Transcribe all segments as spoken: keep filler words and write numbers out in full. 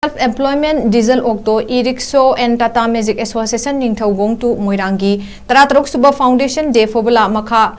Self Employment, Diesel Auto, E-Rickshaw and Tata Magic Association Ningthoukhong to ꯃꯣꯏꯔꯥꯡꯒꯤ ꯇꯔꯥꯇꯔꯨꯛ ꯁꯨꯕ Foundation Day ꯐꯧꯕꯂꯥ ꯃꯈꯥ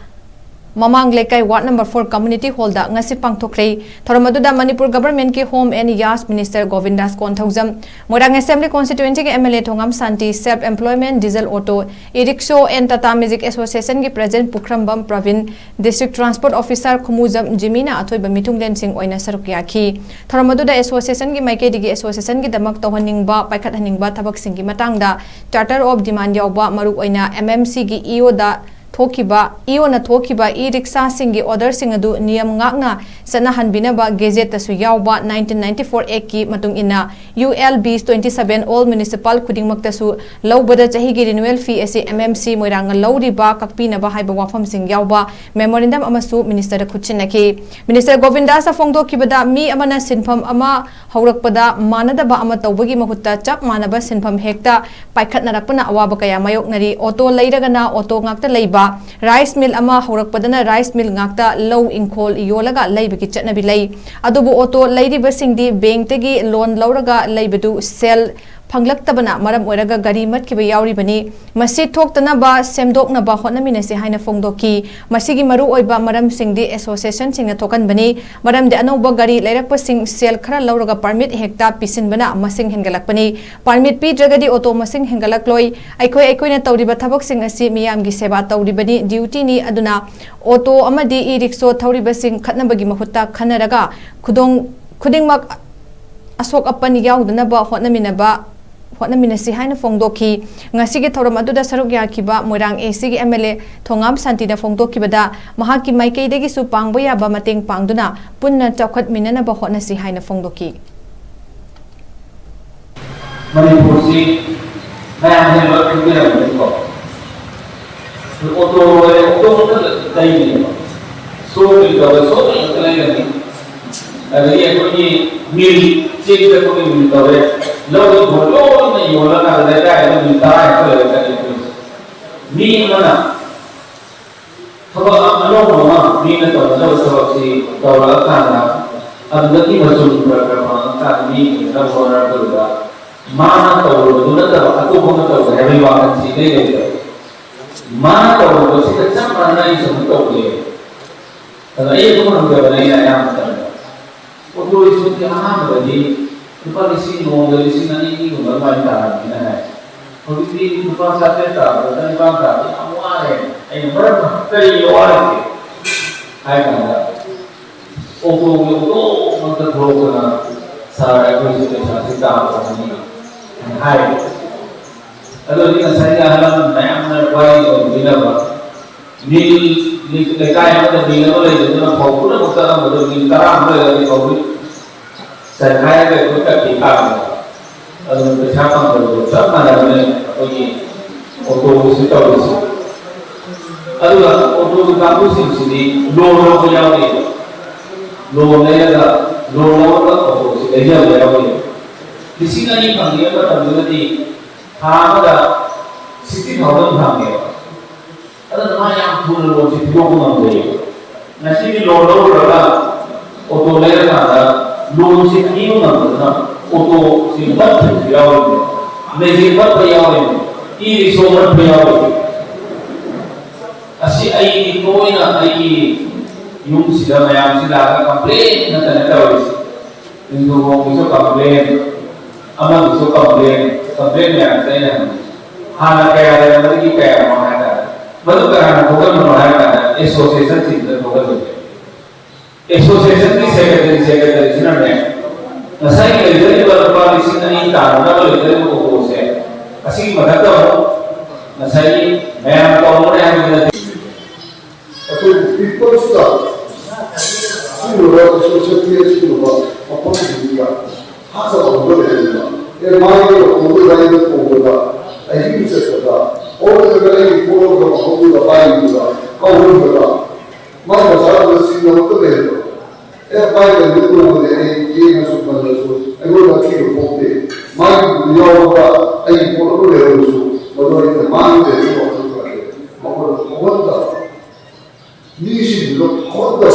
ꯃꯃꯥꯡ ꯂꯩꯀꯥꯏ Ward number four Community Hall ꯗ ꯉꯁꯤ ꯄꯥꯡꯊꯣꯛꯈ꯭ꯔꯦ꯫ ꯊꯧꯔꯝ ꯑꯗꯨꯗ ꯃꯅꯤꯄꯨꯔ Government ꯀꯤ Home and Youth Minister ꯒꯣꯕꯤꯟꯗꯥꯁ Konthoujam, Moirang Assembly Constituency ꯒꯤ M L A Thongam Shanti, Self Employment, Diesel Auto, E-Rickshaw and Tata Magic Association ꯒꯤ President ꯄꯨꯈ꯭ꯔꯝꯕꯝ ꯄ꯭ꯔꯕꯤꯟ, District Transport Officer ꯈꯨꯃꯨꯖꯝ ꯖꯤꯃꯤꯅ ꯑꯊꯣꯏꯕ ꯃꯤꯊꯨꯡꯂꯦꯟꯁꯤꯡ ꯑꯣꯏꯅ ꯁꯔꯨꯛ ꯌꯥꯈꯤ꯫ ꯊꯧꯔꯝ ꯑꯗꯨꯗ Association ꯒꯤ ꯃꯥꯏꯀꯩꯗꯒꯤ Association ꯒꯤꯗꯃꯛ ꯇꯧꯍꯟꯅꯤꯡꯕ, ꯄꯥꯏꯈꯠꯍꯟꯅꯤꯡꯕ ꯊꯕꯛꯁꯤꯡꯒꯤ ꯃꯇꯥꯡꯗ Charter of Demand ꯌꯥꯎꯕ, ꯃꯔꯨꯑꯣꯏꯅ M M C ꯒꯤ E O ꯗ ꯊꯣꯛꯈꯤꯕ, E O ꯅ ꯊꯣꯛꯈꯤꯕ E-Rickshaw ꯁꯤꯡꯒꯤ order ꯁꯤꯡ ꯑꯗꯨ ꯅꯤꯌꯝ ꯉꯥꯛꯅ ꯆꯠꯅꯍꯟꯕꯤꯅꯕ Gazette ꯇꯁꯨ ꯌꯥꯎꯕ nineteen ninety-four Act ꯀꯤ ꯃꯇꯨꯡ ꯏꯟꯅ U L B twenty-seven all municipal ꯈꯨꯗꯤꯡꯃꯛꯇꯁꯨ ꯂꯧꯕꯗ ꯆꯍꯤꯒꯤ renewal fee ꯑꯁꯤ M M C ꯃꯣꯏꯔꯥꯡꯅ ꯂꯧꯔꯤꯕ ꯀꯛꯄꯤꯅꯕ ꯍꯥꯏꯕ ꯋꯥꯐꯝꯁꯤꯡ ꯌꯥꯎꯕ memorandum ꯑꯃꯁꯨ Minister ꯗ ꯈꯨꯠꯁꯤꯟꯅꯈꯤ꯫ Minister ꯒꯣꯕꯤꯟꯗꯥꯁꯅ ꯐꯣꯡꯗꯣꯛꯈꯤꯕꯗ, ꯃꯤ ꯑꯃꯅ ꯁꯤꯟꯐꯝ ꯑꯃ ꯍꯧꯔꯛꯄꯗ ꯃꯥꯟꯅꯗꯕ ꯑꯃ ꯇꯧꯕꯒꯤ ꯃꯍꯨꯠꯇ ꯆꯞ ꯃꯥꯟꯅꯕ ꯁꯤꯟꯐꯝ ꯍꯦꯛꯇ ꯄꯥꯏꯈꯠꯅꯔꯛꯄꯅ ꯑꯋꯥꯕ ꯀꯌꯥ ꯃꯥꯌꯣꯛꯅꯔꯤ꯫ Auto ꯂꯩꯔꯒꯅ auto ꯉꯥꯛꯇ ꯂꯩꯕ, rice mill ꯑꯃ ꯍꯧꯔꯛꯄꯗꯅ rice mill ꯉꯥꯛꯇ, ꯂꯧ ꯏꯪꯈꯣꯜ ꯌꯣꯜꯂꯒ ꯂꯩꯕꯒꯤ ꯆꯠꯅꯕꯤ ꯂꯩ꯫ ꯑꯗꯨꯕꯨ auto ꯂꯩꯔꯤꯕꯁꯤꯡꯗꯤ bank ꯇꯒꯤ loan ꯂꯧꯔꯒ ꯂꯩꯕꯗꯨ ꯁꯦꯜ ꯐꯪꯂꯛꯇꯕꯅ ꯃꯔꯝ ꯑꯣꯏꯔꯒ ꯒꯥꯔꯤ ꯃꯠꯈꯤꯕ ꯌꯥꯎꯔꯤꯕꯅꯤ꯫ ꯃꯁꯤ ꯊꯣꯛꯇꯅꯕ ꯁꯦꯝꯗꯣꯛꯅꯕ ꯍꯣꯠꯅꯃꯤꯟꯅꯁꯤ ꯍꯥꯏꯅ ꯐꯣꯡꯗꯣꯛꯈꯤ꯫ ꯃꯁꯤꯒꯤ ꯃꯔꯨꯑꯣꯏꯕ ꯃꯔꯝꯁꯤꯡꯗꯤ association ꯁꯤꯡꯅ ꯊꯣꯛꯍꯟꯕꯅꯤ꯫ ꯃꯔꯝꯗꯤ ꯑꯅꯧꯕ ꯒꯥꯔꯤ ꯂꯩꯔꯛꯄꯁꯤꯡ ꯁꯦꯜ ꯈꯔ ꯂꯧꯔꯒ permit ꯍꯦꯛꯇ ꯄꯤꯁꯤꯟꯕꯅ ꯃꯁꯤꯡ ꯍꯦꯟꯒꯠꯂꯛꯄꯅꯤ꯫ Permit ꯄꯤꯗ꯭ꯔꯒꯗꯤ auto ꯃꯁꯤꯡ ꯍꯦꯟꯒꯠꯂꯛꯂꯣꯏ꯫ ꯑꯩꯈꯣꯏ, ꯑꯩꯈꯣꯏꯅ ꯇꯧꯔꯤꯕ ꯊꯕꯛꯁꯤꯡ ꯑꯁꯤ ꯃꯤꯌꯥꯝꯒꯤ ꯁꯦꯕꯥ ꯇꯧꯔꯤꯕꯅꯤ, duty ꯅꯤ꯫ ꯑꯗꯨꯅ auto ꯑꯃꯗꯤ e-rickshaw ꯊꯧꯔꯤꯕꯁꯤꯡ ꯈꯠꯅꯕꯒꯤ ꯃꯍꯨꯠꯇ ꯈꯟꯅꯔꯒ ꯈꯨꯗꯣꯡ, ꯈꯨꯗꯤꯡꯃꯛ ꯑꯁꯣꯛ ꯑꯄꯟ ꯌꯥꯎꯗꯅꯕ ꯍꯣꯠꯅꯃꯤꯟꯅꯕ, ꯍꯣꯠꯅꯃꯤꯟꯅꯁꯤ ꯍꯥꯏꯅ ꯐꯣꯡꯗꯣꯛꯈꯤ꯫ ꯉꯁꯤꯒꯤ ꯊꯧꯔꯝ ꯑꯗꯨꯗ ꯁꯔꯨꯛ ꯌꯥꯈꯤꯕ ꯃꯣꯏꯔꯥꯡ A C ꯒꯤ M L A ꯊꯣꯉꯥꯝ ꯁꯥꯟꯇꯤꯅ ꯐꯣꯡꯗꯣꯛꯈꯤꯕꯗ, ꯃꯍꯥꯛꯀꯤ ꯃꯥꯏꯀꯩꯗꯒꯤꯁꯨ ꯄꯥꯡꯕ ꯌꯥꯕ ꯃꯇꯦꯡ ꯄꯥꯡꯗꯨꯅ ꯄꯨꯟꯅ ꯆꯥꯎꯈꯠꯃꯤꯟꯅꯅꯕ ꯍꯣꯠꯅꯁꯤ ꯍꯥꯏꯅ ꯐꯣꯡꯗꯣꯛꯈꯤ꯫ ꯃꯅꯤꯄꯨꯔꯁꯤ ꯃꯌꯥꯝꯅ ꯂꯣꯏ ꯈꯪꯕꯤꯔꯝꯒꯅꯤꯀꯣ꯫ ꯑꯣꯇꯣ ꯂꯣꯏꯔꯦ, ꯑꯣꯇꯣ ꯈꯛꯇ ꯂꯩꯔꯤꯅꯦꯕ꯫ ꯁꯣ ꯃꯤꯜ ꯇꯧꯔꯦ, ꯁꯣ ꯃꯤꯜ ꯈꯛꯇ ꯂꯩꯔꯅꯤ꯫ ꯑꯗꯒꯤ ꯑꯩꯈꯣꯏꯒꯤ ꯃꯤꯜ, ꯆꯦꯡ ꯇꯛꯄꯒꯤ ꯃꯤꯜ ꯇꯧꯔꯦ, ꯂꯧ ꯏꯪꯈꯣꯜ ꯂꯣꯏꯅ ꯌꯣꯜꯂꯒ ꯂꯩꯀꯥꯏꯗ ꯃꯤꯜ ꯇꯔꯥ ꯍꯦꯛꯇ ꯂꯩꯔꯛꯀꯅꯤ ꯑꯩꯈꯣꯏꯁꯦ꯫ ꯃꯤ ꯑꯃꯅ ꯊꯕꯛ ꯑꯃ, ꯑꯅꯧꯕ ꯑꯃ ꯃꯤꯅ ꯇꯧꯅꯗꯕ ꯊꯕꯛꯁꯤ ꯇꯧꯔꯛꯑꯀꯥꯟꯗ ꯑꯗꯨꯗꯒꯤ ꯃꯆꯨꯝ ꯈꯔ ꯈꯔ ꯐꯪꯉꯛ ꯃꯤ ꯍꯦꯟꯅꯕ ꯍꯣꯠꯅꯔꯛꯄꯗꯨꯗ ꯃꯥꯅ ꯇꯧꯔꯨꯕꯗꯨ ꯅꯠꯇꯕ ꯑꯇꯣꯞꯄ ꯑꯃ ꯇꯧꯒꯦ ꯍꯥꯏꯕꯒꯤ ꯋꯥꯈꯜꯁꯤ ꯏꯂꯩ ꯂꯩꯇꯕ꯫ ꯃꯥꯅ ꯇꯧꯔꯨꯕꯁꯤꯗ ꯆꯞ ꯃꯥꯟꯅꯅ ꯑꯩꯁꯨ ꯑꯃꯨꯛ ꯇꯧꯒꯦ꯫ ꯑꯗꯣ ꯑꯩ ꯑꯗꯨꯝ ꯍꯪꯖꯕꯅꯦ ꯑꯩꯅ ꯑꯌꯥꯝꯕ ꯃꯇꯝꯗ꯫ ꯑꯣꯇꯣ ꯔꯤꯛꯁꯣꯁꯤ ꯑꯍꯥꯟꯕꯗꯗꯤ ꯂꯨꯄꯥ ꯂꯤꯁꯤꯡ, ꯅꯣꯡꯃꯗ ꯂꯤꯁꯤꯡ ꯑꯅꯤ ꯑꯅꯤꯒꯨꯝꯕ ꯑꯗꯨꯃꯥꯏꯅ ꯇꯥꯔꯝꯃꯤꯅ ꯍꯥꯏ꯫ ꯍꯧꯖꯤꯛꯇꯤ ꯂꯨꯄꯥ ꯆꯥꯇ꯭ꯔꯦꯠ ꯇꯥꯕꯗ, ꯆꯅꯤꯄꯥꯟ ꯇꯥꯕꯗ ꯌꯥꯝ ꯋꯥꯔꯦ꯫ ꯑꯩꯅ ꯃꯔꯝ ꯀꯔꯤꯒꯤ ꯋꯥꯔꯤꯒꯦ ꯍꯥꯏ ꯀꯥꯟꯗ, ꯑꯣꯇꯣꯒꯤ ꯑꯣꯇꯣ ꯉꯥꯛꯇ ꯊꯣꯛꯂꯛꯇꯅ ꯁꯥꯔ ꯑꯩꯈꯣꯏꯁꯦ ꯄꯩꯁꯥꯁꯦ ꯇꯥꯕꯅꯤ ꯍꯥꯏ꯫ ꯑꯗꯨꯗꯤ ꯉꯁꯥꯏꯒꯤ ꯑꯍꯜ ꯂꯃꯟ ꯃꯌꯥꯝꯅ ꯋꯥꯔꯤ ꯇꯧꯕꯤꯅꯕ ꯃꯤꯜ, ꯂꯩꯀꯥꯏ ꯑꯃꯗ ꯃꯤꯜ ꯑꯃ ꯂꯩꯕꯗꯨꯅ ꯐꯧ ꯄꯨꯝꯅꯃꯛ ꯆꯠꯂꯝꯕꯗꯨ ꯃꯤꯜ ꯇꯔꯥ ꯑꯃ ꯂꯩꯔꯒꯗꯤ ꯐꯧ ꯆꯥꯏꯈꯥꯏꯔꯒ ꯑꯩꯈꯣꯏ ꯀꯛꯈꯤ ꯇꯥꯕꯅꯦ꯫ ꯑꯗꯨꯅ ꯄꯩꯁꯥ ꯐꯪꯗꯕꯗꯣ ꯆꯞ ꯃꯥꯟꯅꯕꯅꯦ ꯑꯩꯈꯣꯏꯒꯤ ꯑꯣꯇꯣꯒꯤꯁꯨ ꯇꯧꯔꯤꯁꯦ꯫ ꯑꯗꯨꯒ ꯑꯣꯇꯣꯒꯤ ꯀꯥꯡꯕꯨꯁꯤꯡꯁꯤꯗꯤ ꯂꯣꯟ ꯂꯧꯕ ꯌꯥꯎꯔꯤ꯫ ꯂꯣꯟ ꯂꯩꯔꯒ, ꯂꯣꯟ ꯂꯧꯔꯒ ꯑꯣꯇꯣꯁꯤ ꯂꯩꯖꯕ ꯌꯥꯎꯔꯤ꯫ ꯂꯤꯁꯤꯡ ꯑꯅꯤ ꯐꯪꯉꯤꯕ ꯃꯇꯝꯗꯨꯗꯗꯤ ꯊꯥ ꯑꯃꯗ ꯁꯤꯛꯁꯇꯤ ꯊꯥꯎꯖꯟ ꯐꯪꯉꯦꯕ꯫ ꯑꯗꯨꯅ ꯃꯥ ꯌꯥꯝ ꯊꯨꯅ ꯂꯣꯟꯁꯤ ꯊꯤꯗꯣꯛꯄ ꯉꯝꯖꯩꯌꯦꯕ꯫ ꯉꯁꯤꯗꯤ ꯂꯣꯟ ꯂꯧꯔꯨꯔꯒ ꯑꯣꯇꯣ ꯂꯩꯔꯀꯥꯟꯗ ꯂꯣꯟꯁꯤ ꯊꯤꯕ ꯉꯝꯗꯗꯅ ꯑꯣꯇꯣꯁꯤ ꯃꯠꯈꯤꯕꯁꯨ ꯌꯥꯎꯔꯤꯅꯦ, ꯃꯦꯖꯤꯛ ꯃꯠꯄ ꯌꯥꯎꯔꯤꯅꯦ, ꯏ ꯔꯤꯛꯁꯣ ꯃꯠꯄ ꯌꯥꯎꯔꯤꯅꯦ꯫ ꯑꯁꯤ ꯑꯩꯒꯤ ꯇꯣꯏꯅ ꯑꯩꯒꯤ ꯌꯨꯝꯁꯤꯗ ꯃꯌꯥꯝꯁꯤ ꯂꯥꯛꯑꯒ ꯀꯝꯄ꯭ꯂꯦꯟ ꯉꯥꯛꯇꯅꯦ ꯇꯧꯔꯤꯁꯦ꯫ ꯏꯟꯗ꯭ꯔꯣꯒꯣꯝꯒꯤꯁꯨ ꯀꯝꯄ꯭ꯂꯦꯟ, ꯑꯃꯒꯤꯁꯨ ꯀꯝꯄ꯭ꯂꯦꯟ, ꯀꯝꯄ꯭ꯂꯦꯟ ꯃꯌꯥꯝꯁꯦ ꯑꯩꯅ ꯍꯪꯉꯤ꯫ ꯍꯥꯟꯅ ꯀꯌꯥ ꯂꯩꯔꯝꯕꯗꯒꯤ ꯀꯌꯥꯅꯣ ꯍꯥꯏ ꯀꯥꯟꯗ, ꯃꯗꯨ ꯀꯅꯥꯅ ꯊꯣꯛꯍꯟꯕꯅꯣ ꯍꯥꯏ ꯀꯥꯟꯗ, ꯑꯦꯁꯣꯁꯤꯌꯦꯁꯟꯁꯤꯡꯗ ꯊꯣꯛꯍꯜꯂꯤꯅꯦ꯫ ꯑꯦꯁꯣꯁꯤꯌꯦꯁꯟꯒꯤ ꯁꯦꯀ꯭ꯔꯦꯇꯔꯤ, ꯁꯦꯀ꯭ꯔꯦꯇꯔꯤꯁꯤꯅꯅꯦ, ꯉꯁꯥꯏꯒꯤ ꯂꯩꯖꯔꯤꯕ ꯂꯨꯄꯥ ꯂꯤꯁꯤꯡ ꯑꯅꯤ ꯇꯥꯅꯅꯕ ꯂꯩꯖꯔꯤꯕ ꯑꯣꯇꯣꯁꯦ, ꯑꯁꯤꯒꯤ ꯃꯊꯛꯇ ꯑꯃꯨꯛ ꯉꯁꯥꯏꯒꯤ ꯃꯌꯥꯝ ꯇꯧꯔꯝꯒꯅꯤ ꯍꯥꯏꯕꯗꯨ ꯅꯠꯇꯦ꯫ ꯑꯩꯈꯣꯏ ꯄꯤꯄꯜꯁꯇ ꯁꯤꯒꯨꯝꯕ ꯁꯣꯁꯥꯏꯇꯤ ꯑꯁꯤꯒꯨꯝꯕ ꯃꯐꯝꯁꯤꯡꯁꯤꯗ ꯍꯥꯠꯆꯕ ꯑꯃ ꯂꯩꯔꯝꯃꯤꯕ꯫ ꯑꯦ, ꯃꯥꯒꯤ ꯑꯣꯇꯣꯒꯤ ꯒꯥꯔꯤꯗ ꯇꯣꯡꯕꯗ, ꯑꯍꯤꯡ ꯆꯠꯄꯗ, ꯑꯣ ꯅꯠꯇ꯭ꯔꯒ ꯑꯩꯒꯤ ꯄꯣꯠ ꯑꯃ ꯃꯐꯝꯗꯨꯗ ꯄꯥꯏꯕꯗ, ꯀꯧꯍꯟꯕꯗ, ꯃꯥꯒꯤ ꯃꯆꯥꯗꯨꯅ ꯆꯤꯡꯅꯕ ꯑꯃꯠꯇ ꯂꯩꯍꯟꯕ꯫ ꯑꯦ, ꯃꯥꯒꯤ ꯒꯥꯔꯤꯗ ꯇꯣꯡꯕꯗꯤ ꯑꯩ ꯌꯦꯡꯉꯁꯨ ꯃꯜꯂꯁꯨ ꯑꯩꯉꯣꯟꯗ ꯑꯀꯤꯕ ꯄꯣꯛꯇꯦ꯫ ꯃꯥꯒꯤ ꯌꯥꯎꯕꯗ ꯑꯩꯒꯤ ꯄꯣꯠ ꯑꯃ ꯂꯩꯍꯧꯔꯁꯨ ꯃꯗꯨ ꯑꯩꯅ ꯃꯥꯡꯗꯦ ꯍꯥꯏꯕ ꯋꯥꯈꯜ ꯈꯜꯂꯦ꯫ ꯃꯈꯣꯏꯅ ꯐꯥꯎꯍꯟꯗꯕ꯫ ꯃꯤꯁꯤꯡꯗꯨꯗ ꯐꯥꯎꯍꯟꯗꯕ꯫